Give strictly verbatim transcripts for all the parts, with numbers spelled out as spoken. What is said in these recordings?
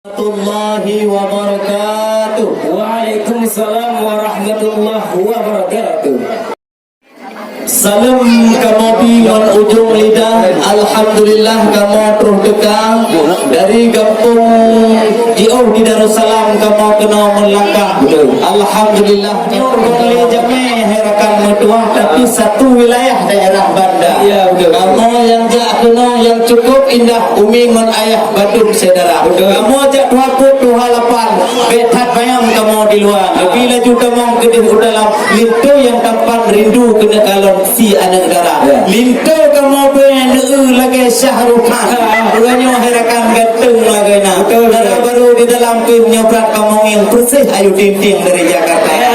Warahmatullahi wabarakatuh. Waalaikumsalam warahmatullahi wabarakatuh. Saleuem kamoe bi ngon ujong lidah. Alhamdulillah, kamoe troh teuka dari gampông jiôh di Darussalam, kamoe keunoe meulangkah. Alhamdulillah. Nyoe kon lé jamé hai rakan meutuah, tapi satu wilayah daerah Banda. Ya, betul. Kamoe nyang jak keunoe nyang cukup indah, umi ngon ayah bandum syedara. Betul. Kamoe jak tuha peuet tuha lapan, bèk that bayang kamoe di luwa. Tapi laju tamong keudeh u dalam, linto nyang tampan rindu keuneuk kalon si aneuk dara. Ya. Linto kamoe bèe neu lagèe Shah Rukh Khan. Uroe nyoe hai rakan ganteng lagèe na. Betul, betul. Dara barô di dalam pih nyoe brat kamoe ngieng peureuseh Ayu Ting Ting dari Jakarta. Ya.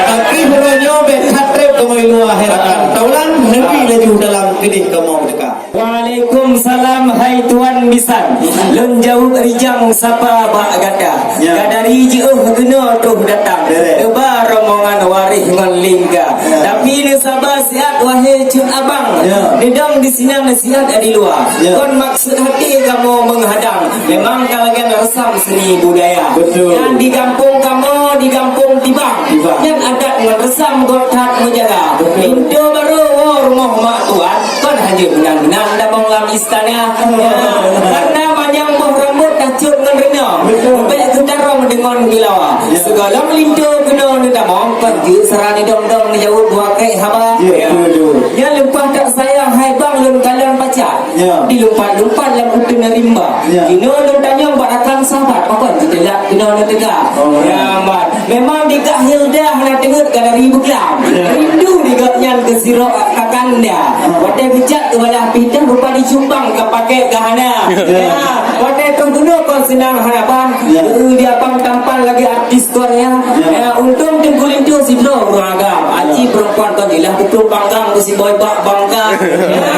Tapi uroe nyoe bèk that trép kamoe luwa hai rakan. Taulan neubi laju dalam keudeh kamoe teuka. Waalaikumsalam, hai tuan bisan. Lôn jaweueb rijang sapa bak gata. Ya. Ka dari jiôh keunoe troh datang. Ya. Teuba rombongan waréh ngon lingka. Ya. Tapi neusaba siat wahé cut abang. Ya. Neudong di sinan siat di luwa. Ya. Kon maksud hati kamoe meuhadang. Memang ka lagèe reusam seni budaya. Betul. Nyan di gampông kamoe, di gampông Tibang. Tibang. Nyan adat ngon reusam göt that meujaga. Betul. Linto barô woe rumoh mak tuan. Kon hana meunan-meunan tamong lam istana. Ya, karena manyang boh rambôt tacot ngon reuna. Betul. Bèk geutarông deungon geulawa. Ya. Sigohlom linto keunoe neutamong, kon jeuet sira neudong-dong neujaweueb dua krék haba. Ya, betul. Nyan leupah that sayang hai bang lôn kalon pacar. Ya. Dilumpat-lumpat lam uteuen rimba. Ya. Jinoe lôn tanyong bak rakan sahabat, pakon jiteulat keunoe neuteuka. Oh, ya. Ya, man. Memang di Kak Hilda hana teungeut ka dari beuklam. Ya. Rindu di gobnyan keu sidroe kakanda. Ya. Watèe beucat keu balaih pitah rupa di Jombang ka pakèk ka hana. Ya. Ya. Watèe troh gunong kon seunang hana ban. Ya. Di abang tampan lagèe artis Korea. Ya. Ya, untông Teungku Linto sidroe ureueng agam. Aci perempuan kon jilah beutôi panggang beusiboh bak bangka. Ya.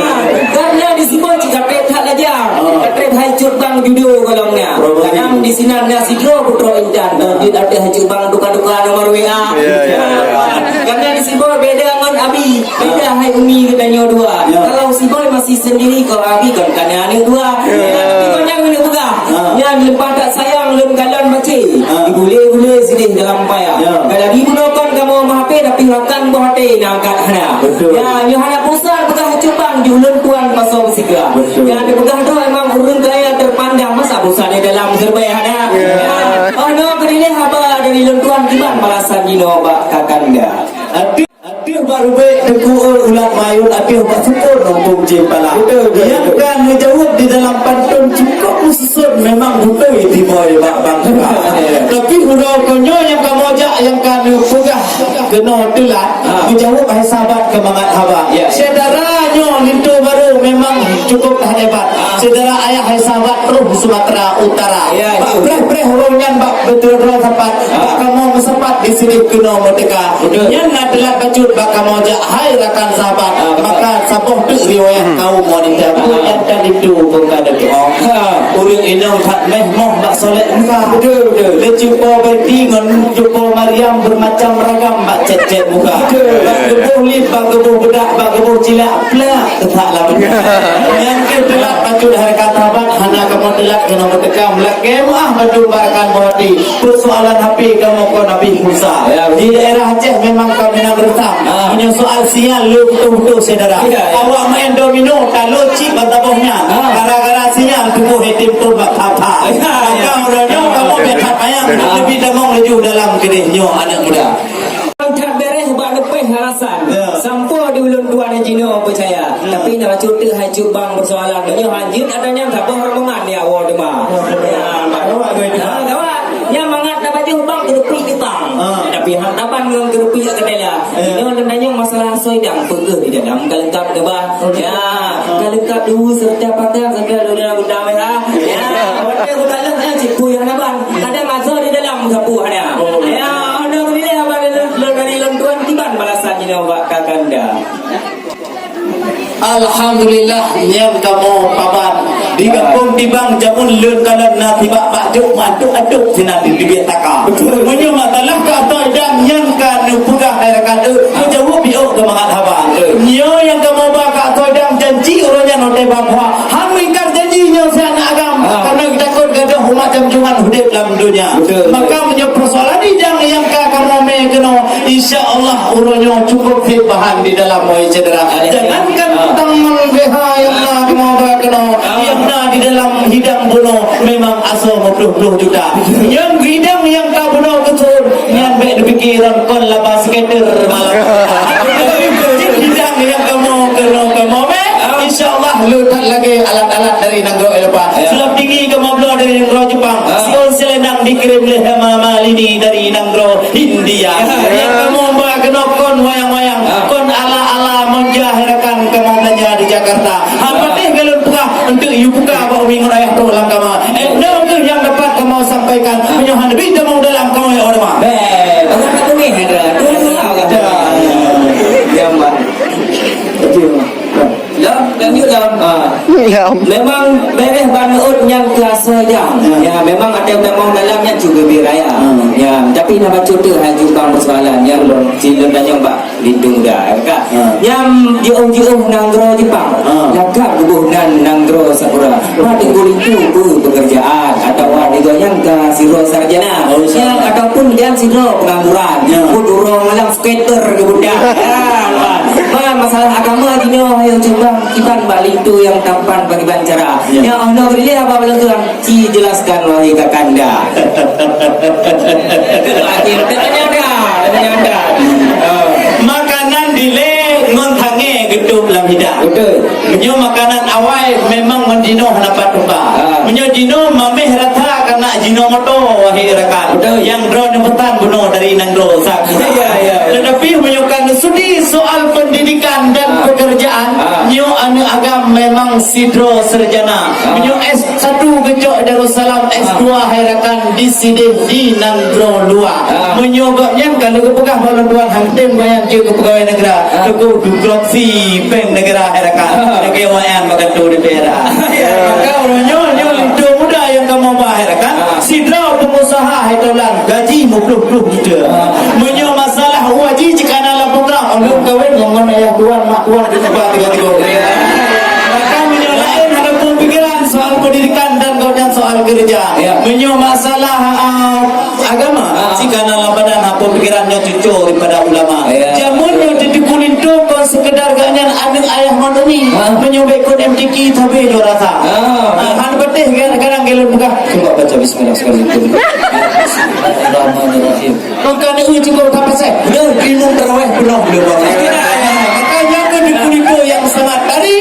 Karena di siboh cit ka trép that lajang. Oh. Ka trép hai cut bang judo golom na. Kadang di sinan na sidroe putroe intan. Lanjut ada hai cut bang duka-duka nomor W A. Ya, ya, ya. Karena di siboh beda ngon abi. Beda hai umi geutanyoe dua. Ya. Kalau siboh masih sendiri, kalau abi kon kana aneuk dua. Ya. Ya, tapi kon nyang aneuk peugah. Ha. Nyan leupah that sayang lôn kalon mace. Ha. Digulé-gulé sideh dalam paya. Ya. Ka lagi bunoe kon kamoe meuhapé, tapi rakan boh até na angkat hana. Betul. Ya, nyoe hana pulsa peugah cut bang, di ulôn tuan pasoe beusigra. Betul. Ya, dipeugah droe emang ureueng kaya terpandang, masa pulsa di dalam seurbée hana. Ya. Ya. Oh, nyoe keudileh haba dari lôn tuan kiban balasan jinoe bak kakanda. Ateueh Ateueh bak rubek teungku ulat mayot, ateueh bak sukon muphom cempala. Betul, betul, betul. Nyang ka neujaweueb di dalam pantôn cukôp meususon, memang beutôi timoy bak bangsa. Tapi uroe nyoe nyang kamoe jak nyang ka neupeugah keunoe teulat, ha, meujaweueb hai sahabat keu mangat haba. Ya. Syedara nyoe linto barô memang cukôp that hebat. Ha. Syedara ayah hai sahabat troh Sumatera Utara. Ya, bak preh-preh uroe nyan bak beutôi droe sapat. Bak kamoe meusapat di sideh keunoe meuteuka. Betul. Nyan na teulat bacut bak kamoe jak hai rakan sahabat. Ah, betul. Maka saboh teuk riwayat kaum wanita. Bukan tadi tu bukan ada bohong. Ha. Ureueng inong that meh moh bak solek muka. Betul, betul. Lé cupo Betty ngon cupo Mariam bermacam ragam bak cet-cet muka. Betul. Bak geuboh lip, bak geuboh beudak, bak geuboh cilak, plak. Teutak lah beuna. Nyang keu teulat bacut hai rakan sahabat, hana kamoe teulat keunoe meuteuka, meulakèe meuah bandum bak rakan boh até. Peusoalan H P kamoe kon habéh pulsa. Ya, betul. Di daerah Aceh memang ka meunan reusam. Ah. Meunyoe soal sinyal, le beutôi-beutôi syedara. Ya, ya. Awak main domino, talô cit ban saboh nyan. Ah. Gara-gara sinyal tuboh yatim piatu bak that-that. Ya, ya. Maka uroe nyoe kamoe bèk that payah, ah, leubeh tamong laju dalam keudeh nyoe aneuk muda. That beureh bak leupah alasan. Ya. Sampoe di ulôn tuan jinoe peucaya. Hmm. Tapi na bacut teuk hai cut bang peusoalan. Meunyoe hanjeuet ata nyan saboh rombongan ya woe teuma. Ya, gawat. Nah, gawat. Nyan mangat na bacut bang keureupik teupang. Ah. Tapi han taban ngon keureupik keudela. Ya. Jinoe tanyong masalah asoe idang peugah di dalam ka leungkap neuba. Oh, ya. Ah. Ka leungkap dua serta pakai serta dua dalam gudang merah. Ya. Watèe gudang leuh, eh, cit puyah na ban. Kadang asoe di dalam sapu ada. Oh. Ya, alhamdulillah, abang lôn dari lôn tuan kiban balasan jinoe bak kakanda. Alhamdulillah, nyan kamoe paban. Di gampông Tibang jameun lôn kalon na sibak bak jok meuaduk-aduk sinan di teubiet taka. Betul. Meunyoe masalah ka asoe idang nyan ka neupeugah hai rakan, eh, meujaweueb biôh keu mangat haba. Betul. Nyoe nyang kamoe ba ka asoe idang janji uroe nyan watèe ba puah. Han meuingkar janji nyoe siat aneuk agam. Ah. Karena geutakot gadôh umat jamjuman. lam dunia. Betul. Maka meunyoe persoalan hidang nyang ka kamoe mè keunoe, insya Allah uroe nyoe cukup fit bahan di dalam, wahai syedara. Jangankan tang B H nyang na kamoe ba keunoe, nyang na di dalam hidang bunoe memang asoe meuploh-ploh juta. Nyang hidang nyang ka bunoe keuthôn, nyan bèk neupike kon laba skater malam. Hidang nyang kamoe keunoe kamoe mè, insya Allah le that lagèe alat-alat dari nanggroe Eropa. Seulab tinggi kamoe bloe dari nanggroe Jepang. Siôn selendang dikirim lé Hema Malini dari nanggroe India. Nyang kamoe ba keunoe kon wayang-wayang, kon ala-ala manja hai rakan kamoe beulanja di Jakarta. Han patéh ka lôn peugah, eunteuk yue buka bak umi ngon ayah trôk lam kama. Eh, nyoe kheueh nyang dapat kamoe sampaikan. Meunyoe hana bit tamong dalam kamoe ya ulama. Bèk, bagaimana tu ni? Ada, ada, ada. Yang mana? Lam, lanjut lam. Ha. Lam. Memang bereh ban ôt nyang keu asoe jang. Ya. Ya, memang ada tamong dalam nyan cuba bi raya. Hmm. Ya, tapi na bacut tu hai jumbang persoalan ya. Belum. Si lôn tanyong bak linto muda, ya kan? Ha. Nyang jiôh-jiôh nanggroe Jepang. Ha. Lagak geuboh nan nanggroe Sakura. Pat teungku linto peue pekerjaan atawa di gobnyan ka sidroe sarjana. Oh, ya, sarjana. Ataupun nyan sidroe pengangguran. Ya. Pun ureueng malam skater geubudak. Ya, kan? Man, masalah agama jinoe, ayo cuba kiban bak linto nyang tampan pakriban cara. Ya. Nyang oh noe geudilèe haba beuleukeuang, ci jelaskan wahai kakanda. Tanya dah, tanya dah. Oh. Makanan dilèe ngon tangè geutôp lam hidang. Betul. Meunyoe makanan awai memang ngon jinoe hana pat tuka. Ah. Meunyoe jinoe mamèh rata kana jinoe moto, wahai rakan. Betul. Nyang droeneuh peusan bunoe dari nanggroe Sak. Ya, ya, ya. Tetapi meunyoe ka neusudi soal pendidikan dan pekerjaan, nyoe aneuk agam memang sidroe sarjana. Meunyoe S satu geucok Darussalam, S dua hai rakan disideh di nanggroe luwa. Meunyoe gobnyan ka lheueh geupeugah bak lôn tuan, han tem gobnyan jeuet keu peugawai negara, teungku dugrok si bank negara hai rakan. Lagèe wayan bak kantor D P R. Maka uroe nyoe, nyoe linto muda nyang kamoe ba hai rakan. Sidroe pengusaha hai tolan gaji meuploh-ploh juta. Meunyoe masalah uji jika na lam program, oh, lôn kawin ngon ayah tuan, mak tuan, di tempat tiga-tiga. Maka meunyoe laén hana peupikiran soal pendidikan dan gobnyan soal kerja. Ya. Meunyoe masalah, ah, agama, jika na lam badan hana peupikiran nyoe cucu daripada ulama. Ya. Jameun nyoe di Teungku Linto kon sekedar gobnyan aneuk ayah ngon umi. Ha. Meunyoe bèk kon M T Q tapi juara sa. Ha. Ah, han patéh kadang-kadang lôn peugah. Cuba baca bismillah sekali. Bismillahirrahmanirrahim. Maka dia cukup tak pasal. Betul, ilmu tarawih penuh dia buat. Makanya kan di kuliku yang sangat tadi,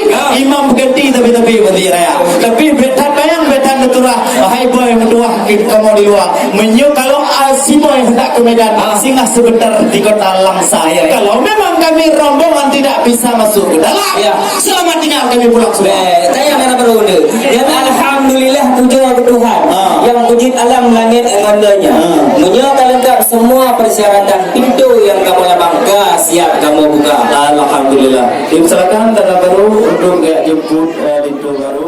imam berganti tapi-tapi berhenti raya. Tapi betan bayang, betan naturah. Hai boy, meutuah kamu di luar. Meunyoe kalau, ah, si boy hendak ke Medan, singgah sebentar di kota Langsa. Ya, ya. Kalau memang kami rombongan tidak bisa masuk ke dalam, selamat tinggal, kami pulang semua. Eh, saya mana perlu. Dan alhamdulillah, puja ke Tuhan yang mujud alam langit ngon donya. Meunyoe ka leungkap semua persyaratan pintu nyang kamoe labang ka siap kamoe buka. Alhamdulillah. Dipersilakan dana baru untuk jemput, eh, pintu baru.